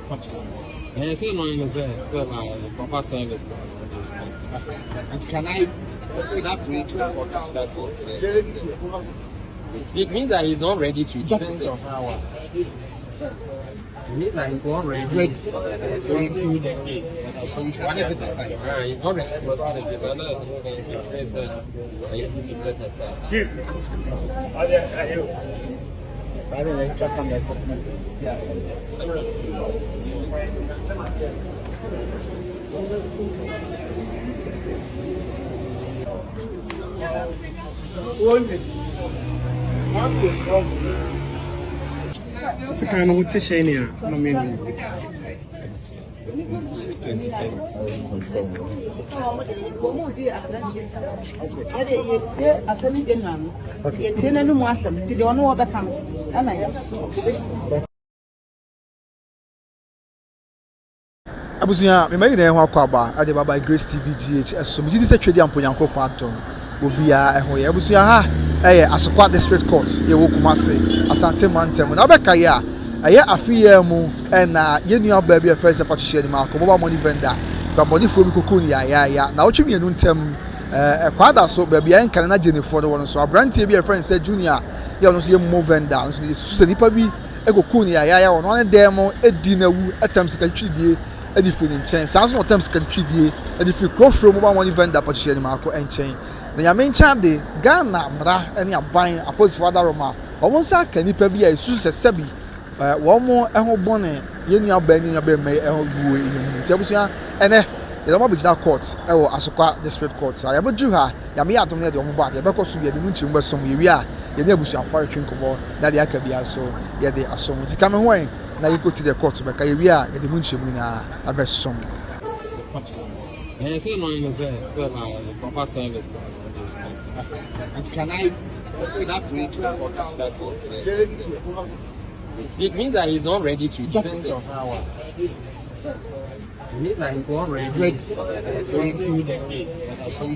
And can I elaborate on what that's what It means that he's not ready to That is it. It means that he's not ready. Ready. So you can set it aside. He's not ready to pursue the case. Sekan no wote hyɛn nea na menu. Yɛtie attorney general no, yɛtie n'anum asɛm nti deɛ ɔno wɔbɛka no ɛna yɛsoso. Abusua, mema yɛn nyinaa ho akwaaba de ba by Grace TV GH so. Megye di sɛ Twedeɛ ampa Onyankopɔn adom obiara ho yɛ. Abusua ha ɛyɛ Asokwa District Court yɛwɔ Kumase, Asante Mantam. Na wobɛkae a, ɛyɛ afe yi ara mu na yɛn nua baa bi a yɛfrɛ no sɛ Patricia Animako, mobile money vendor, bammɔnefoɔ bi kɔkuu no yaayaaya. Naawɔtwe mmienu ntam, ɛɛ Kwada so, baabi a ɛnka na Gyenifoɔ no wɔ no so, aberanteɛ bi a yɛfrɛ no sɛ Junior, yɛ ɔno nso yɛ momo vendor, nso yɛsusu sɛ nnipa bi kɔkuu no yaayaaya wɔ ɔno ara ne dan mu, dii no awu, tam sikatwitwiridie de firii ne nkyɛn. Saa nso na ɔtam sikatwitwiridie de firii Kurofuro Mobile Money Vendor Patricia Animako nkyɛn. Na Nyame nkyɛn ade, Ghana mmara ne aban apolisifoɔ adaworoma, wɔn nsa aka nnipa bi a yɛsusu sɛ sɛbi wɔn ho bɔne yɛn nua baa ne nua barima yi ho wuo yi ho. Nti abusua, ɛnɛ yɛde wɔn abɛgyina court wɔ Asokwa District Court. A yɛabɛduru ha, Nyame yɛ adom na yɛde wɔn bɔ a, deɛ ɛbɛkɔ so yɛde mu nkyerɛmu bɛsom. Yɛwie a, yɛne abusuafoɔ atwetwe nkɔmmɔ na deɛ aka biara nso yɛde asom. Nti ka me ho ɛ na yɛnkɔti deɛ court bɛka. Yɛwie a, yɛde mu nkyerɛmu nyinaa abɛsom. Proper service. And can I elaborate on what that's what It means that he's not ready to. That is it. It means that he's not ready. Ready. So you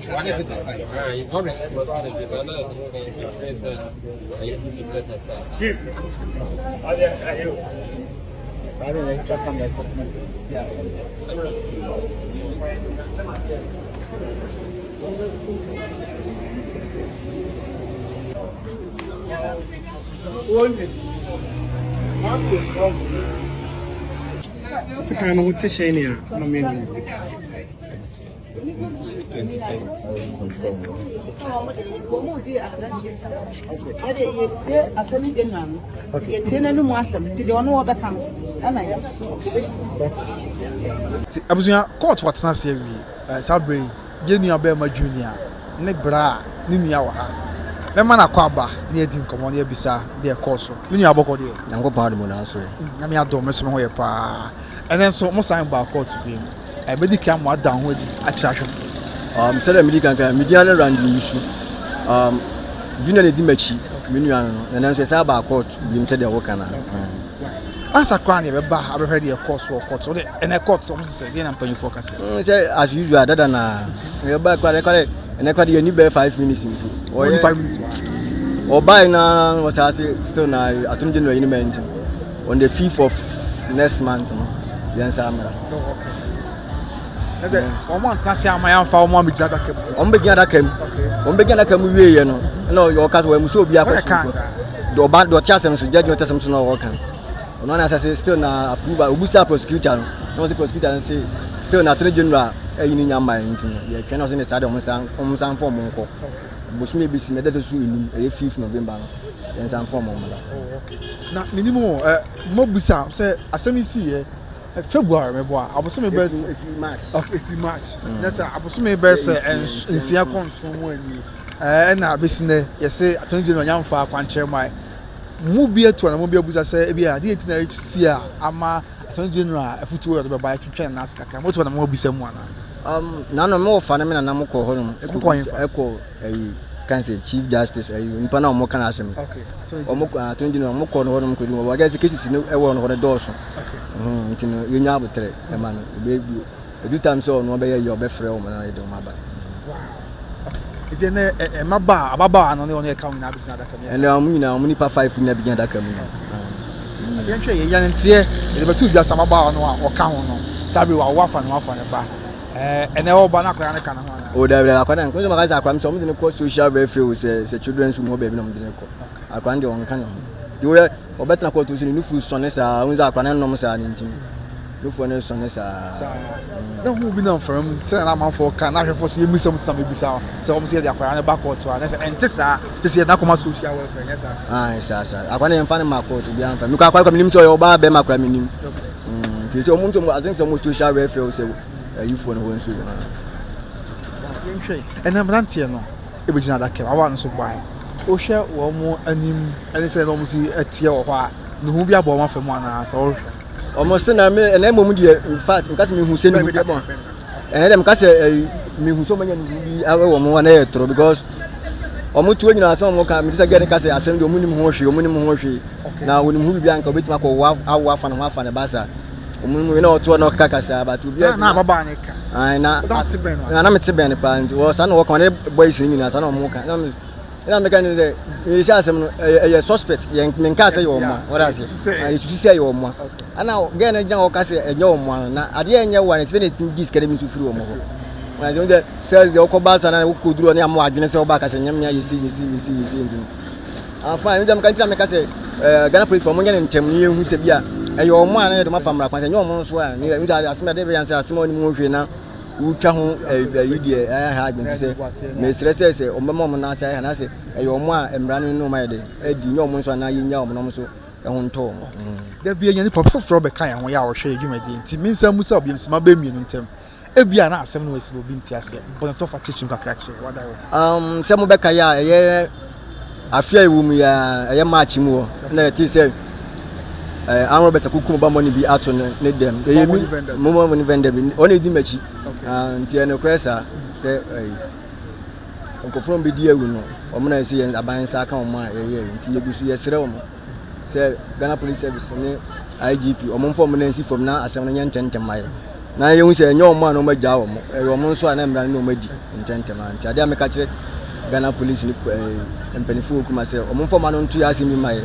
can set it aside. He's not ready to pursue the case. Sekan no wote hyɛn nea na menu. Yɛtie attorney general no, yɛtie n'anum asɛm nti deɛ ɔno wɔbɛka no ɛna yɛsoso. Nti abusua, court watena ase awie. Saa berɛ yi, yɛn nua barima Junior ne bra a ne nua wɔ ha. Mɛma no akɔ aba na yɛadi nkɔmmɔ na yɛabisa deɛ ɛkɔɔ so. Me nua bɔkɔ deɛ? Nyankopɔn adom na nso. Nyame adom, me nso me ho yɛ paa. Ɛnɛ nso, mo san baa court bio. Ɛbɛdi kan mo ada ho adi akyerɛ ahwɛfoɔ. Sɛdeɛ medi kan kan, me din ne Randy Nyisu. Junior na ɛdi m'akyi, me nua no no. Na nanso yɛsan baa court bio sɛdeɛ woka no. Ansa koraa na yɛbɛba abɛhwɛ deɛ ɛkɔɔ so wɔ court. Wode ɛnɛ court wɔn sesɛ deɛ na mpanyinfoɔ ka kyerɛ. Sɛ as usual dada na yɛba koraa koraa ɛnɛ koraa yɛni bɛyɛ 5 minutes mpo. Only 5 minutes wa. Ɔbae na wɔsaa se still na attorney general yi ne ma nti on the 5th of next month no yɛn nsa mmra. Oh, okay. Ɛsɛ wɔn antena ase ama yɛamfa wɔn amegyina adaka mu. Wɔn bɛgyina adaka mu. Wɔn bɛgyina adaka mu wieɛ no ɛna ɔka sɛ wɔn sɛ obi akɔ Wɔn ka saa. Deɛ ɔba deɛ ɔte asɛm so, judge ɔte asɛm so na ɔka ɔno ana sɛ still na approve obusa prosecutor no na ɔsɛ prosecutor no sɛ still na attorney general ɛyi ne nya mmaa nti no yɛtwɛn na ɔsɛ ne saa deɛ ɔmo nsa nfa ɔmo nkɔ bosome ebesi na ɛda so 5, ɛyɛ 5th November no, yɛn nsa nfa ɔmo mmla. Oh, okay. Na minimu ɛ mo bisa sɛ asɛm yi si yɛ February mɛbɔ a abosome bɛyɛ sɛ Esi March. Okay, esi March. Na sɛ abosome bɛyɛ sɛ 6 kɔ 7 mu ani ɛna abesi nɛ yɛsɛ attorney general nyamfa akwankyerɛ mu ayɛ mu bi atu ana mo bi abusa sɛ ebi a adeɛ ti na esi a ama attorney general afutuo yɛ ɔde bɛba atwitwa ne nan ase kakra mo tu ana mo abisa mu ana. Nanu mo fa ne me nana mo kɔ hɔ nom. Mo kɔ hefa? Ɛkɔ ɛyi kan sɛ chief justice ɛyi nipa na ɔmo ka n'asɛm. Ɔmo kɔ attorney general, ɔmo kɔ no hɔ nom kɔ di wɔn wɔgɛ sɛ cases no ɛwɔ no hɔ no dɔɔso. Nti no yɛnya abotire ɛma no ebe bi edu time sɛ ɔno ɔbɛyɛ yie, ɔbɛfrɛ wɔn na yɛde wɔn aba. Nti ɛnɛ ɛ mmabaa ababaawa no ne wɔn yɛ ka wɔn nyinaa abɛgyina adaka mu. Ɛnna wɔn nyinaa, wɔn nipa five nyinaa bi gyina adaka mu no. Yɛnhwɛ yɛn yɛn nteɛ yɛde bɛto dwa sɛ ababaawa no a ɔka ho no saa bere wawo afa ne ho afa ne ba ɛɛ ɛnɛ ɔba na akwadaa no ka ne ho anaa. O dabi dabi akwadaa no nso maka sɛ akwadaa no sɛ wɔn de no kɔ social welfare o sɛ sɛ children's home hɔ baabi na wɔn de no kɔ akwadaa no deɛ ɔnka ne ho deɛ wɔyɛ ɔbɛtena kɔɔto so ne nufu sɔne saa wɔn sɛ akwadaa no nom saa ne nti nufoɔ no sɔne saa. Saa na hu bi nam fam mu sɛ na amanfoɔ ka na ahwɛfoɔ sɛ yɛmmisa mu tena mebisa sɛ wɔn sɛ yɛde akwadaa no ba kɔɔto a na sɛ ɛnte saa te sɛ yɛde akɔma social welfare nyɛ saa. Ah, saa saa akwadaa no yɛmfa no ma kɔɔto bi amfa mekɔ akwadaa kɔ menim sɛ ɔyɛ ɔbaa bɛrima koraa menim nti sɛ ɔmo nso I think sɛ ɔmo social welfare sɛ ayifoɔ no hɔ nso. Yɛnhwɛ ɛnna mmeranteɛ no ɛbɛgyina adaka mu awa no nso bae wohwɛ wɔn mo anim ɛne sɛ na wɔn si ɛteɛ wɔ hɔ a ne ho bi abɔ wɔn afa mu anaa sɛ wɔhwɛ. Wɔn se na me ɛnna mmom deɛ in fact nka sɛ mehu sɛ ne ho bi abɔ ɛnna deɛ meka sɛ ɛyi mehu sɛ wɔn anya ne ho bi awɔ wɔn a na ɛyɛ toro because wɔn tuo nyinaa asɛm a wɔn ka mete sɛ gɛɛ ne ka sɛ asɛm deɛ wɔn nim ho hwee wɔn nim ho hwee na wɔn nim ho biribi anka wɔbɛtumi akɔ wɔ awo afa ne ho afa ne ba saa wɔn mu na ɔtoɔ na ɔkeka kasa but obi na ababaa ne ka na na mete bɛn no paa nti wɔ saa na wɔka wɔn ne boys ne nyinaa saa na wɔn ka na ɛna meka ne sɛ meyɛ asɛm no ɛyɛ suspect yɛn menka sɛ yɛ ɔmoa wɔde ase yɛsusu sɛ ɛyɛ ɔmoa ɛna gɛɛ no gyina hɔ ka sɛ ɛnyɛ ɔmoa no na adeɛ ɛnyɛ wa no sɛ na ɛtumi di sika no bi nso firi wɔn hɔ wɔn ase sɛ sales deɛ wokɔ baasa na wokɔ duro ne ama adwene sɛ wɔba ka sɛ nyɛ mmea yɛsi yɛsi yɛsi yɛsi nti afa ɛno nti meka nti na meka sɛ ɛɛ Ghana police fɔ wɔn nyɛ ne ntɛm ne yɛhu sɛ bi a ɛyɛ ɔmo a na yɛde wɔn afa mmara kwan sɛ ɛnyɛ ɔmo nso a ne yɛ asɛm ɛde bɛyɛ sɛ asɛm a ɔne mu hwee na wotwa ho ayi deɛ ɛyɛ ha adwene te sɛ mesrɛ sɛ sɛ ɔmbɛma ɔmo nan ase ayɛ ha na sɛ ɛyɛ ɔmo a mmara no ne ɔmo ayɛ dɛ adi nyɛ ɔmo nso anaa yɛnya ɔmo na ɔmo nso ɛho ntɔ ɔmo. Da bi anya nipa foforɔ bɛka yɛn ho yɛ a ɔhwɛ yɛ dwumadie nti me nsa mu sɛ obi nsima bɛ mmienu ntam ebia na asɛm no asi obi nte aseɛ bɔ ne tɔfa kyekyem kakra kyerɛ wada wɔ. Sɛ mobɛka yɛ a ɛyɛ Afe a ɛwɔ mu yi ara, ɛyɛ March mu hɔ na yɛtee sɛ ɛɛ armed robbers akukum ɔbammɔne bi ato ne ne dɛm. Ɛyɛ mi mobile money vendor bi ɔna edi m'akyi. Ah, nti ɛyɛ nokorɛ saa sɛ ɛyi nkurɔfoɔ a wɔbɛdi awu no wɔn na ɛsɛ yɛn aban nsa aka wɔn a yɛyɛ nti yɛgu so yɛsrɛ wɔn. sɛ Ghana Police Service ne IGP wɔn mfa wɔn nan nsi fam na asɛm no nyɛ ntɛntɛm ma yɛn na yɛhu sɛ ɛnyɛ wɔn a na wɔn agyaa wɔn ɛyɛ wɔn nso a na mmara no na wɔn adi ntɛntɛm a nti adeɛ a meka kyerɛ Ghana Police ne ɛɛ mpanimfoɔ wɔ kuma sɛ wɔn mfa wɔn ano nto yɛ asɛm yi ma yɛ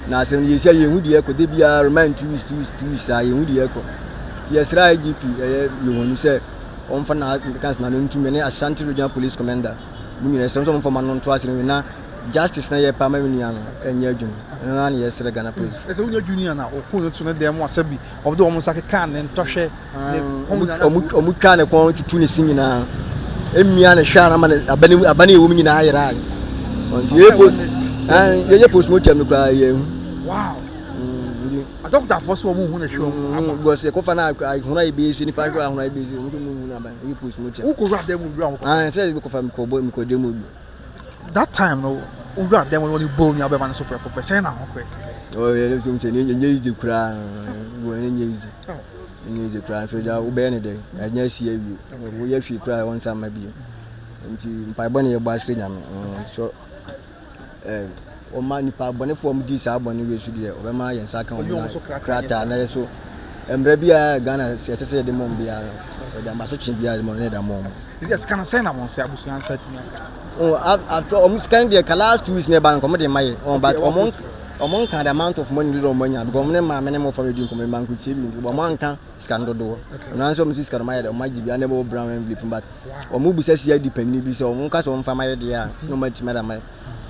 na asɛm no yɛsi a yɛhu deɛ ɛkɔ de biara remand 2 weeks 2 weeks 2 weeks a yɛhu deɛ ɛkɔ nti yɛsrɛ IGP ɛyɛ yɛhunu sɛ wɔmfa na kansa na no ntumi ne Ashanti Regional Police Commander mu nyinaa ɛsrɛ sɛ wɔmfa wɔn ano nto asɛm yi na Justice na yɛpɛ ama me nua no ɛnyɛ adwuma ɛno ara na yɛsrɛ Ghana police fo. Ɛsɛ wonya junior na ɔku no to ne dan mu asɛ bi wɔde wɔn nsa keka ne ntɔhwɛ ne kɔn nyinaa. Wɔn twa ne kɔn tutu ne si nyinaa emia ne hwɛ anama ne aba ne aba ne ɛwɔ mu nyinaa yera nti yɛ po yɛyɛ postmortem no koraa yɛ hu. Wow. Adɔkotafoɔ so wɔn hu ne hwɛ wɔn aba. Because yɛkɔfa na ahono ayɛ bɛyɛ nipa hwɛ ahono ayɛ bɛyɛ wɔn nso mu hu n'aba yɛ postmortem. Wokɔ wura dan mu wura wɔn kɔ. Sɛ yɛkɔfa mekɔ bɔ mekɔ dan mu bi. That time no wura dɛm no wɔde bɔ onua bɛma no so prɛko pɛ sɛn na ho kɔ ɛsi. Ɔyɛ ne nso sɛ ne nyɛ easy koraa wɔ ne nyɛ easy ne nyɛ easy koraa nso gya wobɛyɛ ne dɛ ɛnyɛ asi awie woyɛ hwee koraa wɔn nsa mma bio nti mpaebɔ ne yɛbɔ asrɛ nyame so ɛɛ wɔma nipa bɔnefoɔ wɔn di saa bɔne wei so deɛ wɔbɛma yɛn nsa ka wɔn na krataa na yɛ so mmerɛ biara Ghana ɛsɛ sɛ yɛde mɔm biara no yɛde amasotwe biara yɛde mɔm na yɛde amɔm. Sisi sika no sɛn na wɔn sɛ abusua nsa atumi aka. Oh, after wɔn sika no deɛ ka last 2 weeks na ɛba no nkɔmɔ de ma yɛ. Oh, but wɔn wɔn nka the amount of money dodoɔ wɔn anya because wɔn ne maame ne mmɔfra redi nkɔmɔ mma nkotie bi nti wɔn anka sika no dodoɔ. Wɔn nso wɔn si sika no ma yɛ dɛ wɔn agye bi ana ɛbɛwɔ brown envelope but wɔn bisa CID panyin bi sɛ wɔn ka sɛ wɔn fa ma yɛ deɛ a na wɔn atumi ada ma yɛ.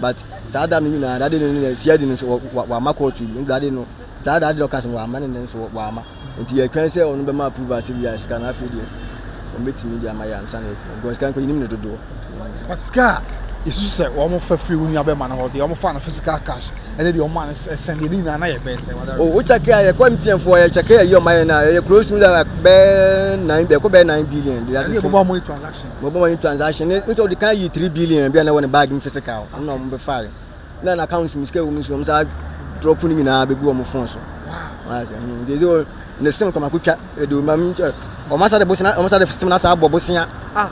But saa da no nyinaa dade no no CID no nso wama kɔɔto bi dade no saa dade no ɔka sɛ wama ne nso wama. Nti yɛtwɛn sɛ ɔno bɛma approval sɛ bia sika no afei deɛ wɔbɛtumi de ama yɛ ansa na yɛtumi because sika no kɔ yɛnim ne dodoɔ. But sika a yɛsusu sɛ wɔn fa firi wo nua bɛma no hɔ deɛ wɔn fa no physical cash ɛne deɛ wɔn ma no sɛn deɛ ne nyinaa na yɛ bɛyɛ sɛ wada. O wo kyɛkɛ a yɛkɔ MTN foɔ yɛ kyɛkɛ yɛ yi ɔma yɛ na yɛ close to like bɛɛ nine bɛkɔ bɛɛ 9 billion. Ɛne yɛ mobile money transaction. Mobile money transaction ne nso ɔde kan yi 3 billion bi a na ɛwɔ ne bag mu physical ɛna wɔn bɛfa yɛ na na account mu sika wɔ mu nso wɔn sa drop ne nyinaa bɛgu wɔn phone so. Wow. Nti sɛ ne sim kɔma kotwa ɛde wɔn am wɔn asa de bosia wɔn asa de sim na asa abɔ bosia. Ah.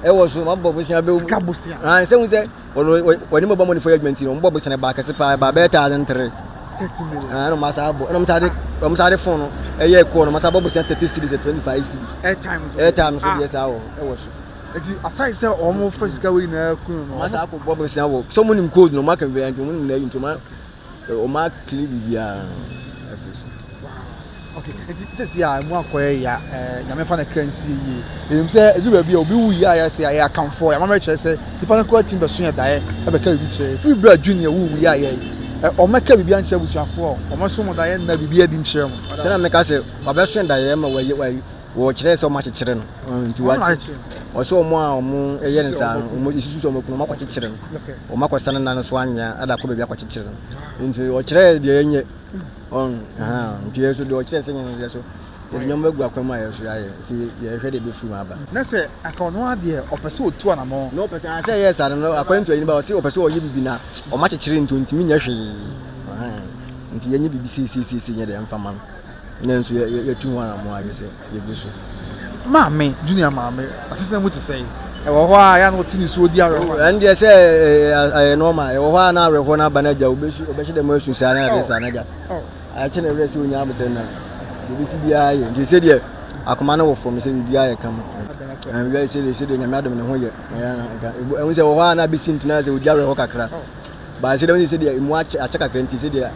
Ɛwɔ so wɔn abɔ bosia bɛ. Sika bosia. Ah sɛ wɔn sɛ wɔn wɔn mobile money fo yɛ adwuma nti wɔn bɔ bosia ba kɛse paa ba bɛyɛ 1,003. 30 million. Ah ɛna wɔn asa abɔ ɛna wɔn sa de wɔn sa de phone no ɛyɛ kɔɔ no wɔn asa abɔ bosia 30 cedis 25 cedis. Airtime nso. Airtime nso deɛ saa wɔ ɛwɔ so. Nti aside sɛ wɔn fa sika wei nyinaa kun no. Wɔn asa akɔ bɔ bosia wɔ so wɔn nim code no wɔn aka bi nti wɔn nim na ɛyi nti wɔn wɔn akili biribiara. Okay, nti sɛsi a emu akɔyɛ ya ɛɛ nyame fa ne kra nsie yie. Enim sɛ edu baabi a obi wu yie a yɛsɛ yɛ akamfoɔ yɛ amammerɛ kyerɛ sɛ nipa no koraa tim bɛso yɛ daeɛ ɛbɛka biribi kyerɛ. Firi berɛ a Junior wu yie a yɛ ɛ ɔmmɛka biribi ankyerɛ abusuafoɔ ɔmmɛso mo daeɛ nna biribi adi nkyerɛ mo. Sɛ na meka sɛ wabɛso daeɛ ma wɔyɛ wɔyɛ wɔkyerɛ sɛ wɔakyekyere no nti Wɔn na akyekyere no. ɔsɛ wɔn a wɔn yɛ no saa no wɔn esusu sɛ wɔn akunu wɔn akɔkyekyere no wɔn akɔsa ne nan so anwea ɛde akɔ baabi akɔkyekyere no nti ɔkyerɛ deɛ ɛnyɛ ɔn nti yɛ so deɛ ɔkyerɛ sɛ nyɛ no yɛ so yɛde nneɛma agu akwan mu a yɛ so yɛayɛ nti yɛhwɛ deɛ ɛbɛfiri mu aba. Na sɛ anka ɔno ara deɛ ɔpɛ sɛ ɔtu anamɔn. Na ɔpɛ sɛ asɛ ɛyɛ saa no according to ayi no ba ɔsɛ ɔpɛ sɛ ɔyɛ biribi na ɔma kyekyere nti ɔntumi nyɛ hwee nti yɛnyɛ biribi seiseiseisei nyɛ deɛ ɛmfa ma no. Nanso yɛ yɛ yɛtu ho anammɔn a kyerɛ sɛ yɛgu so. Maame, Junior maame, n'asetena mu te sɛn? Ɛwɔ hɔ a, ɛyɛ a na ɔte nisuo di awerɛhoɔ anaa? Ɛno deɛ sɛ ɛyɛ normal. Ɛwɔ hɔ a na awerɛhoɔ no aba no agya, ɔbɛsu, ɔbɛhyɛ dɛm asu saa na adeɛ saa na agya. Akyɛ na ɛwerɛ sɛ ɔnya abotire na deɛ ɛbɛsi biara yɛ. Nti sɛdeɛ akoma no wɔ fam sɛ biribiara yɛ kama. Biribiara sɛdeɛ sɛdeɛ Nyame adom ne ho yɛ. Ɛhu sɛ ɛwɔ hɔ a na abɛsi nti na sɛ ɔdi awerɛhoɔ kakra. But sɛdeɛ wonim sɛdeɛ emu akyɛ akyɛ kakra nti sɛdeɛ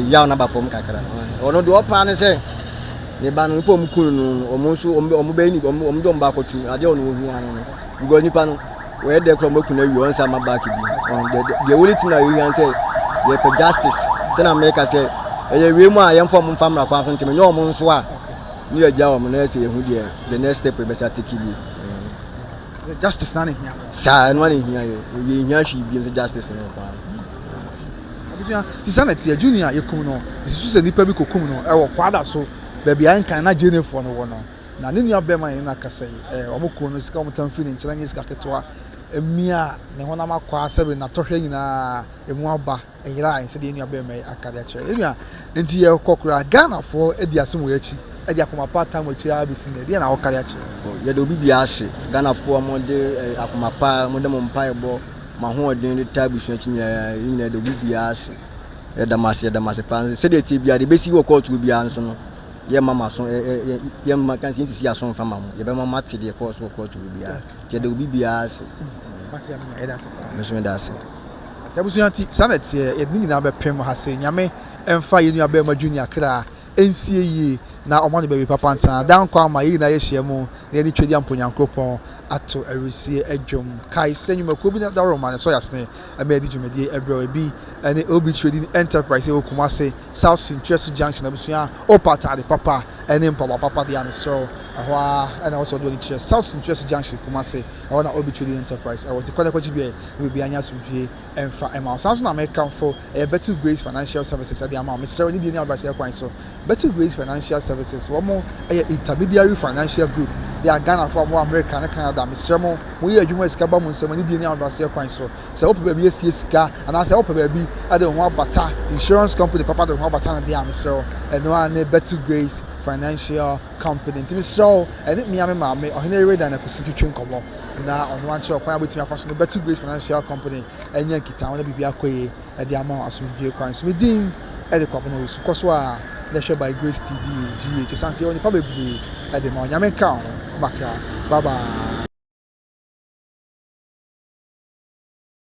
yaw no aba fam kakra. Ɔno deɛ ɔpaa ne sɛ ne ba no nipa ɔmo kun no ɔmo nso ɔmo ɔmo bɛyɛ ni ɔmo ɔmo de ɔmo ba akɔtu adeɛ ɔno ohia no no because nipa no wɔyɛ dɛ kora ɔmo akun awie ɔnsa ma back bi ɔn deɛ deɛ wɔn ti na ohia sɛ yɛpɛ justice sɛ na mɛka sɛ ɛyɛ wie mu a yɛmfa ɔmo mfa mmara kwan so ntɛm nyɛ ɔmo nso a ne yɛ gya ɔmo na yɛ sɛ yɛhu deɛ the next step yɛbɛsa take bi. Justice na ne hia. Saa ɛno na ehia yɛ. Yɛ hia hwee bi nso justice no nko ara. Abusua ti saa na ɛteɛ Junior yɛkum no yɛsusu sɛ nipa bi kɔkum no ɛwɔ kwada so baabi a nkan na Gyenefoɔ no wɔ no na ne nua bɛrima yɛne no akasa yi ɛɛ wɔn kum no sika wɔn tam firi ne nkyɛn nyɛ sika ketewa mmia ne honam akwaa sɛbe natɔhwɛ nyinaa emu aba Ɛyerae sɛdeɛ yɛn nua barima yi aka de akyerɛ yɛn nua. Nti yɛkɔ koraa Ghanafoɔ adi asɛm wei akyi de akoma pa atam akyi ara bɛsi nnɛ. Deɛn na woka de akyerɛ? Yɛda obi biara ase. Ghanafoɔ a mode akoma pa, mode mo mpaebɔ, mo ahoɔden de taa abusua akyi nyinaa, yɛn nyinaa yɛda obi biara ase. Yɛda mo ase, yɛda mo ase paa. Sɛdeɛ ɛteɛ biara, deɛ ɛbɛsi wɔ kɔɔto biara nso no, yɛmma mo aso, yɛmma, yɛnsisi aso mfa ma mo. Yɛbɛma moate deɛ ɛkɔɔ so wɔ kɔɔto biara. Nti yɛda obi biara ase. Me nso meda ase. Sɛ abusua nti, saa na ɛteɛ, yɛde ne nyinaa bɛpem ha se Nyame mfa yɛn nua barima Junior kra nsie yie na ɔma no baabi papa ntena daa nkwa ama yɛn nyinaa yɛahyia mu na yɛde Twedeampo Nyankoropɔn ato awirisie dwom. Kae sɛ nnwumakuo bi na dawuroma na ɛsɔ yɛn asene ma yɛde dwumadie brɛ wo. Ebi ne OB Trading Enterprise ɛwɔ Kumasi, South Suntreso Junction. Abusua, wopɛ ataade papa ne mpaboa papa deɛ a, mesrɛ wo, ɛhɔ ara na ɛwɔ sɛ wode w'ani kyerɛ. South Suntreso Junction, Kumasi, ɛhɔ na OB Trading Enterprise ɛwɔ. Nti kɔ na kɔgye bi ɛ, na biribiara nyɛ asomdwoeɛ mfa mma wo. Saa nso na mekamfo ɛyɛ Bettle Grace Financial Services de ama wo. Mesrɛ wo, nidie ne ahobrɛaseɛ kwan so. Bettle Grace Financial Services, wɔn yɛ intermediary financial group yɛ a Ghanafoɔ a wɔwɔ America ne Canada, mesrɛ mo, moyɛ adwuma a sika ba mo nsam a, nidie ne ahobrɛaseɛ kwan so. Sɛ wopɛ baabi asie sika anaasɛ wopɛ baabi de wo ho abata insurance company papa de wo ho abata no deɛ a, mesrɛ wo, ɛno ara ne Bettle Grace Financial Company. Nti mesrɛ wo, ɛne me ara me maame, Ɔhene Yere Diana Kusi twetwe nkɔmmɔ na ɔno ankyerɛ ɔkwan a wobɛtumi afa so ne Bettle Grace Financial Company anya nkitaho na biribi akɔ yie de ama wo asomdwoeɛ kwan so. Me din de Kwabena Owusu. Kɔ so ara na hwɛ By Grace TV GH ɛsiane sɛ yɛwɔ nnipa bebree de ma wo. Nyame nka wo ho. Makra. Bye bye.